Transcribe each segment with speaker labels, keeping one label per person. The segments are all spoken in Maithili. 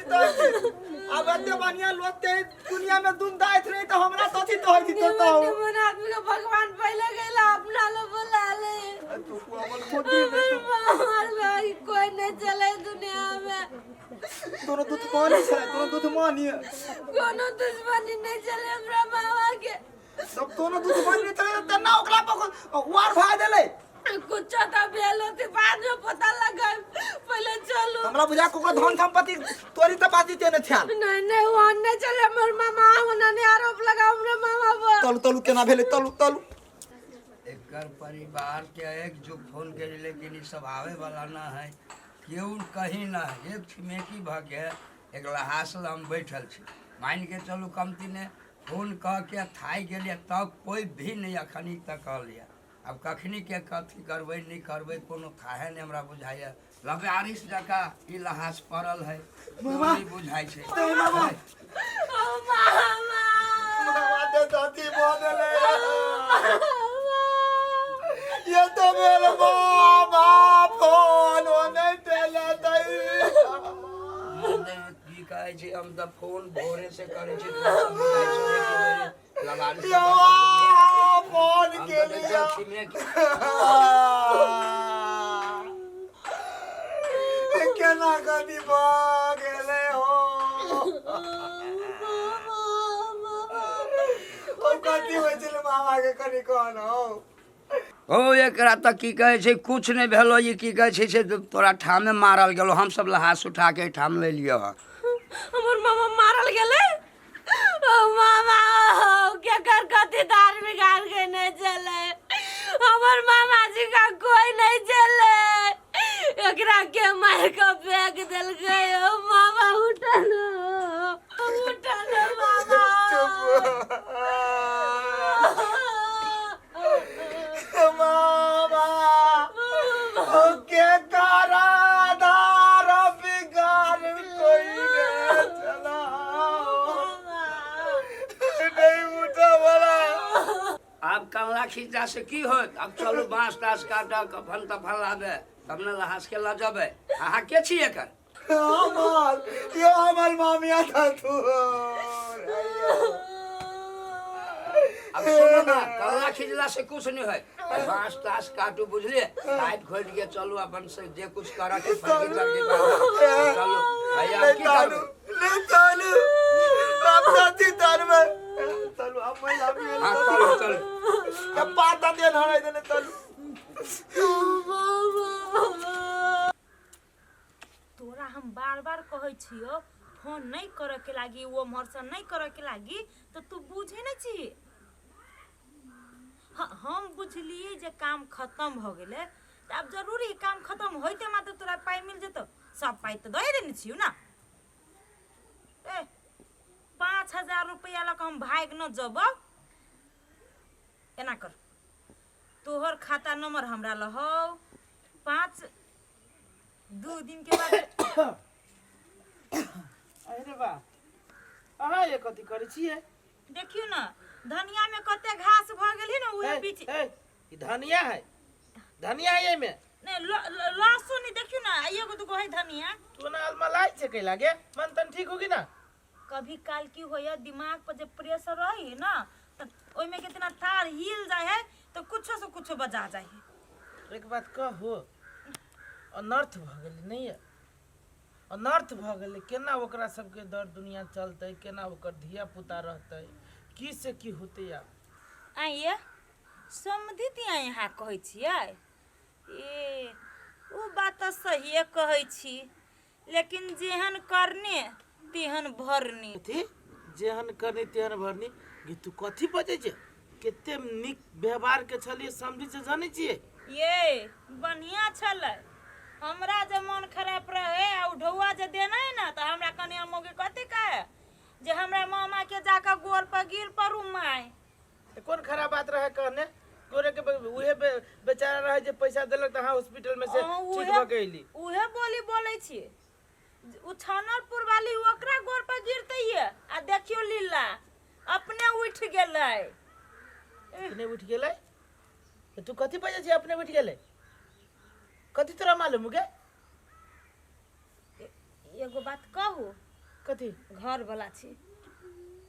Speaker 1: तो अब एते बढ़िया लोग ते दुनिया में दुन दाइत रहे तो हमरा कथी तो होइत तो तो
Speaker 2: निमन आदमी के भगवान पहले गइला अपना लो बोला ले।
Speaker 1: तू हमर खोदी में
Speaker 2: हमर मार भाई कोई नहीं चले दुनिया में।
Speaker 1: दोनों दूध मानी छलै, दोनों दूध मानी।
Speaker 2: कोनो दुश्मनी नहीं चले हमरा मामा के।
Speaker 1: सब दोनों दूध मानी छलै त ना ओकरा पर वार भा देलै।
Speaker 2: कुछ तो भेल होते बाद में पता लगा, पहले चलू।
Speaker 1: हमरा बुझा कोको धन संपत्ति तोरी त बाजी तेने छाल।
Speaker 2: नहीं नहीं, वो नहीं चले हमर मामा, उन्होंने आरोप लगा हमरा मामा पर।
Speaker 1: तलु तलु केना भेलै, तलु तलु।
Speaker 3: एकर परिवार के एक जो फोन के, लेकिन ई सब आवे वाला ना है, केहू कहीं ना है। एक छिमेकी भऽ के एक लहास लग हम बैठल छी, मान के चलू कमती ने फोन कह के थाकि गेलियै तब कोई भी नहीं अखनी तक कहलियै। आब कखनी के कथी करबै नहि करबै कोनो थाहे नहि हमरा बुझाइए। लबारिश जकाँ ई लहास पड़ल है,
Speaker 1: मामा।
Speaker 3: नहि बुझाइ छै।
Speaker 1: मामा।
Speaker 2: ओ मामा।
Speaker 1: मामा के साथी भऽ गेलै। ये तो मेरे मामा फोन ओ नहीं देले तई।
Speaker 3: की कहै छै, हम तऽ फोन भोरे से करै छी, तोरा सब बुझाइ छौ एक बेर लबारिश
Speaker 1: यो
Speaker 3: जकाँ पड़ल।
Speaker 1: फोन
Speaker 3: हम
Speaker 1: के
Speaker 3: तऽ
Speaker 1: लिए
Speaker 3: देखै छी मे कि
Speaker 1: केना कथी भऽ गेलै हो? ओ कथी होइ छलै मामा के, कनि कहन हौ।
Speaker 3: ओ एकरा तऽ की कहै छै, कुछ नहि भेलो। ई की कहै छै से तोरा ठामे मारल गेलो, हमसब लहास उठा के एहिठाम ले लिअ।
Speaker 2: हमर मामा मारल गेलै? ओ मामा केकर कथी दार बिगाड़ के नहीं चले, हमर मामा जी का कोई नहीं चले, एकरा के मार के फेंक देलकै। ओ मामा उठल, उठल मामा।
Speaker 1: मामा के कारा दार बिगाड़ कोई ने चला नहीं उठा वाला।
Speaker 3: आब कमला खींचा से की होत? आब चलू बाँस तास काटऽ, कफन तफन लाबे तब ने लहास के लऽ जेबै। अहाँ के छी एकर?
Speaker 1: हमर यो हमर मामिया था तू।
Speaker 3: अब सुनू ना, कल्ला खिंचला से कुछ नहीं है, बाँस तास काटू, बुझलिए? काटि खोटि के चलू अपन से जे कुछ करऽ के फर्जी करके चलू भैया।
Speaker 1: नहीं
Speaker 3: की
Speaker 1: तालू
Speaker 3: करबै?
Speaker 1: नहीं तालू, आप साथी तालू में तालू, आप मैं लाभी।
Speaker 3: हाँ चलू चलू।
Speaker 1: अब पाता दे ना देने तालू।
Speaker 4: तोरा हम बार बार कहै छियो फोन नहीं करे के लागी, वो उम्हर से नहीं करे के लागी, तो तू बुझे नहीं छी। हाँ, हम बुझलिए जे काम खत्म हो गेलै तऽ आब जरूरी काम खत्म होइते मात्र तोरा पाइ मिल जेतौ। सब पाइ तऽ दए देने छियौ ना। ए 5000 रुपैआ लऽ कऽ हम भागि न जबौ। एना कर, तोहर खाता नंबर हमरा लहौ, 5-2 दिन के बाद।
Speaker 5: अरे बा, अहाँ ये कथी करै छियै?
Speaker 4: देखियौ ने, धनिया में कते घास भऽ गेल है ने, उहे
Speaker 5: ए,
Speaker 4: बीच।
Speaker 5: ए, ई धनिया है, धनिया है एहिमे?
Speaker 4: नहीं, लहसुन ही देखियौ ने, एगो दूगो है धनिया।
Speaker 5: तू ना अलमलाई छै कै लागे, मन तन ठीक होगी ना?
Speaker 4: कभी काल की होइए, दिमाग पर जब प्रेशर रही है ना तऽ ओहिमे कितना तार हिल जाइ है तऽ कुछो से कुछो बजा जाइ है।
Speaker 5: एक बात कहू, अनर्थ भऽ गेलै नहि ये, अनर्थ भऽ गेलै। केना ओकरा सबके दर दुनिया चलतै, केना ओकर धिया पुता रहतै, की से की होतै आब?
Speaker 4: आइए समधि दिया यहाँ कहै छियै, ए ओ बात तऽ सहिए कहै छी, लेकिन जेहन करने तेहन भरनी।
Speaker 5: कथी जेहन करनी तेहन भरनी? गे तू कथी बजै छै? कते नीक व्यवहार के छलियै समझी से, जानै छियै?
Speaker 4: ये बढ़िया छलै। हमरा जे मन खराब रहे आ ढौआ जे देने ने, तऽ हमरा कनिया मौगी कथी कहे जे हमरा मामा के जाकऽ गोर पर गिर पड़ू माय।
Speaker 5: तऽ कोन खराब बात रहे कहने? गोरे के उहे बेचारा रहे जे पैसा देलक तऽ अहाँ हॉस्पिटल में से
Speaker 4: अहाँ
Speaker 5: ठीक
Speaker 4: उहे
Speaker 5: भऽ के अयली।
Speaker 4: उहे बोली बोलै छी, उ छानरपुर वाली ओकरा गोर पर गिरते ये आ देखियो लीला अपने उठ गेलै।
Speaker 5: अपने उठि गेलै? तऽ तू कथी बजै छी अपने उठि गेलै? कथी तोरा मालूम गे?
Speaker 4: एगो बात कहू?
Speaker 5: कथी?
Speaker 4: घर वाला छी,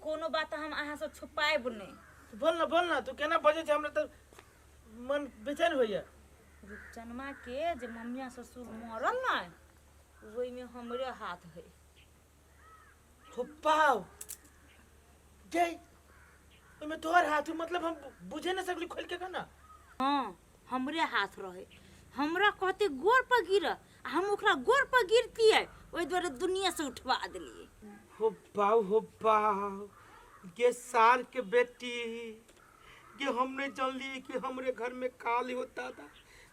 Speaker 4: कोनो बात हम अहाँ से छुपायब नहि।
Speaker 5: तू बोल ना, बोल ना, तू केना बजै छै, हमरा तऽ मन बेचैन होइया।
Speaker 4: रूपचनमा के जे ममिया ससुर मरल ने, ओहिमे हमरे हाथ है।
Speaker 5: हो पाव गे, ओहिमे तोहर हाथ? मतलब हम बुझे ना सकली, खोल के कह ना।
Speaker 4: हाँ, हमरे हाथ रहे। हमरा कहते गोर पर गिर, आ हम ओकरा गोर पर गिरतियै, ओहि दुआरे दुनिया से उठवा देलियै।
Speaker 5: हो बाऊ, हो बाऊ गे, सार के बेटी गे, हम नहीं जानली कि हमरे घर में काल होता था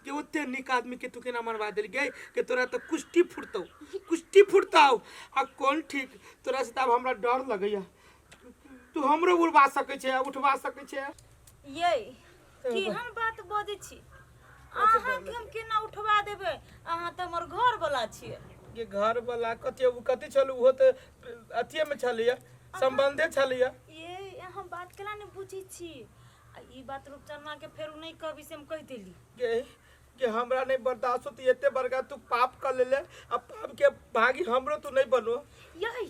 Speaker 5: कि ओते निक आदमी के तू केना मरवा देल गे, कि तोरा तो कुश्ती फुटतौ, कुश्ती फुटतौ। आ कौन ठीक, तोरा से तऽ आब हमरा डर लगैया, तू हमरो उड़वा सकै छै, उठवा सकै छै।
Speaker 4: ये केहन बात बजै छी अहाँके? हम केना उठवा देबै? अहाँ तऽ हमर घर वाला छियै।
Speaker 5: ये घर वाला कथी? ओ कथी छल? ओहो तऽ अथिये में छलैया, संबंधे छलैया।
Speaker 4: ये अहाँ बात केना नहि बुझै छी? आ ई बात रूपचनमा के फेर नहि कहबी से हम कहि देली।
Speaker 5: गे कि हमरा नहीं बर्दाश्त होती, एते बड़का तू पाप कर लेले, आ पाप के भागी हमरो तू नहीं बनो।
Speaker 4: यही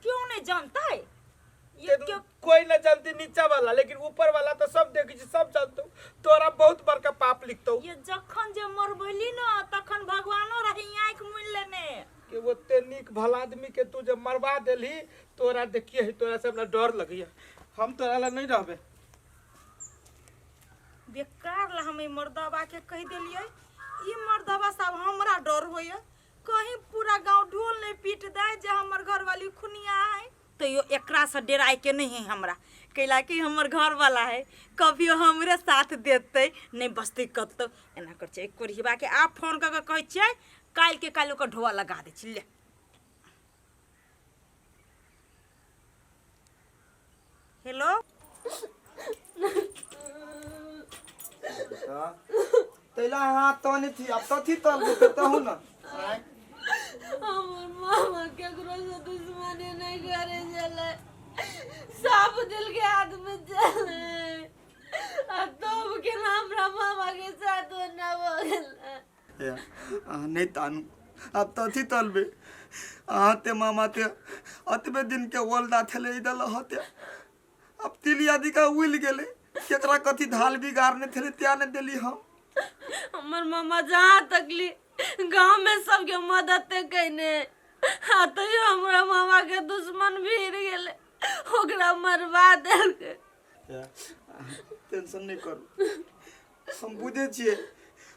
Speaker 4: क्यों नहीं जानता है ये?
Speaker 5: ते
Speaker 4: क्यों
Speaker 5: कोई न जानती नीचा वाला, लेकिन ऊपर वाला तो सब देखै छै, सब जानतो, तोरा बहुत बड़का पाप लिखतौ।
Speaker 4: ये जखन जे मरबैली न तखन भगवानो रही आँखि मुनि लेने
Speaker 5: कि ओते नीक भला आदमी के तू जब मरवा देलही, तोरा देखिए, तोरा से हमरा डर लगैया, हम तोरा ला नहीं रहबे।
Speaker 4: बेकार ला हम ई मर्दबा के कहि देलियै। ई मर्दबा साहब हमरा डर होइए कहीं पूरा गांव ढोल नहीं पीट दे जे हमर घरवाली खुनिया है। तैयो एकरा से डराय के नहीं है हमरा, कैला कि हमर घर वाला है, कभियो हमरे साथ देतै नहीं, बसतै कतौ। एना कर छै, कोरिहबा के आब फोन कऽ के कहै छियै, काल्हि के काल्हि ओकर ढोआ लगा दै छी। ले हेलो।
Speaker 1: तैला हाथ तो नहीं थी, अब तो थी तल तहु ना।
Speaker 2: हमर मामा केकरो से दुश्मनी नहीं करे छलै, सब दिल के आदमी छलै, आ तब केना हमरा मामा के साथ ओना भऽ गेलै?
Speaker 1: ए, अहाँ नहीं तानू, अब तो थी तलबे। अहाँ ते मामा ते अतबे दिन के ओल्दा थेले इदल हते, अब तिल आदि का उल गेले, केकरा कथी धाल बिगाड़ने थेले त्या ने देली हम।
Speaker 2: हमर मामा जहाँ तकली गांव में सबके मदद कैने, आ तैयो हमरा मामा के दुश्मन भीड़ गेलै, ओकरा मरवा देलकै।
Speaker 1: टेंशन नहीं करू, हम बुझे छियै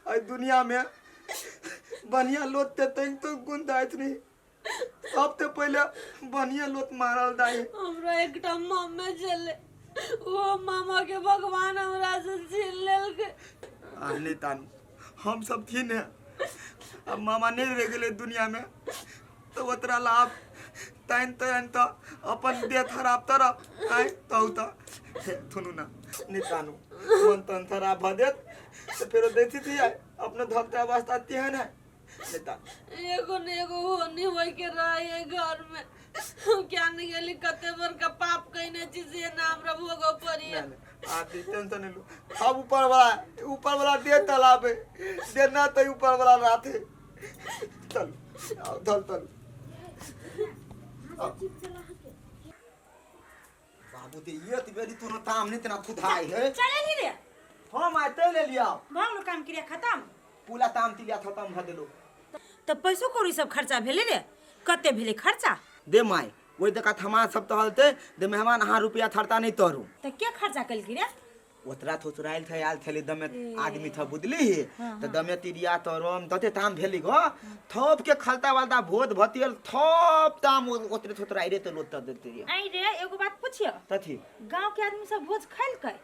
Speaker 1: एहि दुनिया में बढ़िया लोग ते तंग तो गुण दाइत नहीं, सब ते पहले बढ़िया लोग मारल दाई।
Speaker 2: हमरा एकटा मामे छलै, ओ मामा के भगवान हमरा से छीन लेलकै।
Speaker 1: आ नहीं तानू, हम सब थी ने, अब मामा नहीं रह गेलै दुनिया में तो ओतरा लाभ तैन तैन तो अपन देह खराब तरफ आय तहु तो थुनू ना। नहीं तानू, मन तन खराब भ देत तो फेरो देखती थी अपने धरते अवस्था तेहन है। नहीं तानू,
Speaker 2: एगो ने एगो होनी होय के रहे घर में, हम क्या नहीं गेली, कते बड़का पाप कइने छी से ना हमरा भोगो पड़ी।
Speaker 1: नहीं नहीं, आदि टेंशन नहीं लो, अब ऊपर वाला दे तालाब है देना तो ऊपर वाला रात है। चल आओ, चल चल बाबू ते ये ते बेरी तू ताम नहीं तना खुदाई है।
Speaker 4: चले ली रे।
Speaker 1: हम आते ले लिया।
Speaker 4: भऽ गेलो काम क्रिया खत्म?
Speaker 1: पूरा ताम तिलिया खत्म भ देलो।
Speaker 4: तऽ पैसो कौड़ी सब खर्चा भेलै रे? कते भेलै खर्चा?
Speaker 1: दे my, ओहि देखा थमा सब तहलते दे मेहमान, अहाँ रुपया थरता नहीं तरू।
Speaker 4: तऽ के खर्चा केलकी रे?
Speaker 1: ओतरा थोथरायल थे, आयल थेले दमे आदमी था बुझली, तो दमे तिरिया तरोम तते ताम भेली गो, थोप के खलता वालता भोज भतियल थोप ताम ओतरे थोथराई रे तो लोत देते रे।
Speaker 4: आई रे, एगो बात पूछियो।
Speaker 1: तथी?
Speaker 4: गांव के आदमी सब भोज खेलकै?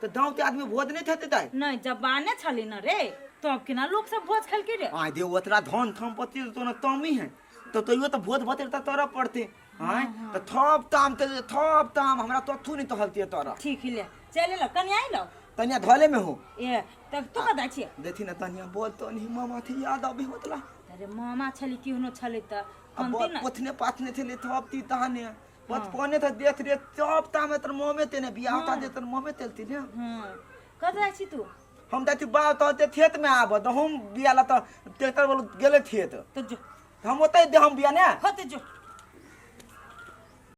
Speaker 1: तो गांव के आदमी भोज नहीं थेते ताई।
Speaker 4: नहीं, जबाने छली न रे, तब केना लोग सब भोज खेलकै रे?
Speaker 1: आय दे, ओतरा धन थम पति तो न तमी है तो तैयो तो भोज भतेर त तरह पड़ते आय, तो थोप ताम ते थोप ताम हमरा तथु नहीं तहलती तरह।
Speaker 4: ठीक ही ले, चले लो, कनी आई लो।
Speaker 1: तनिया धले में हो।
Speaker 4: ए तब तू कदा छियै?
Speaker 1: देखी ना तनिया बोल तो नहीं मामा थी याद अभी होतला।
Speaker 4: अरे मामा छली केहनो छली त
Speaker 1: अब
Speaker 4: कमती न
Speaker 1: पोथने पाथने थे थप ती तहने बचपने था देख रे तब तामे तर ममे ते ने बियाह ता दे तर ममे तेलती ने।
Speaker 4: हँ, कत जाइ छी तू?
Speaker 1: हम जाती बा तो ते खेत में आब तो हम बियाह ला तो ट्रैक्टर वाला गेले खेत।
Speaker 4: तो जो।
Speaker 1: हम ओतै दे हम बियाह ने।
Speaker 4: होते जो।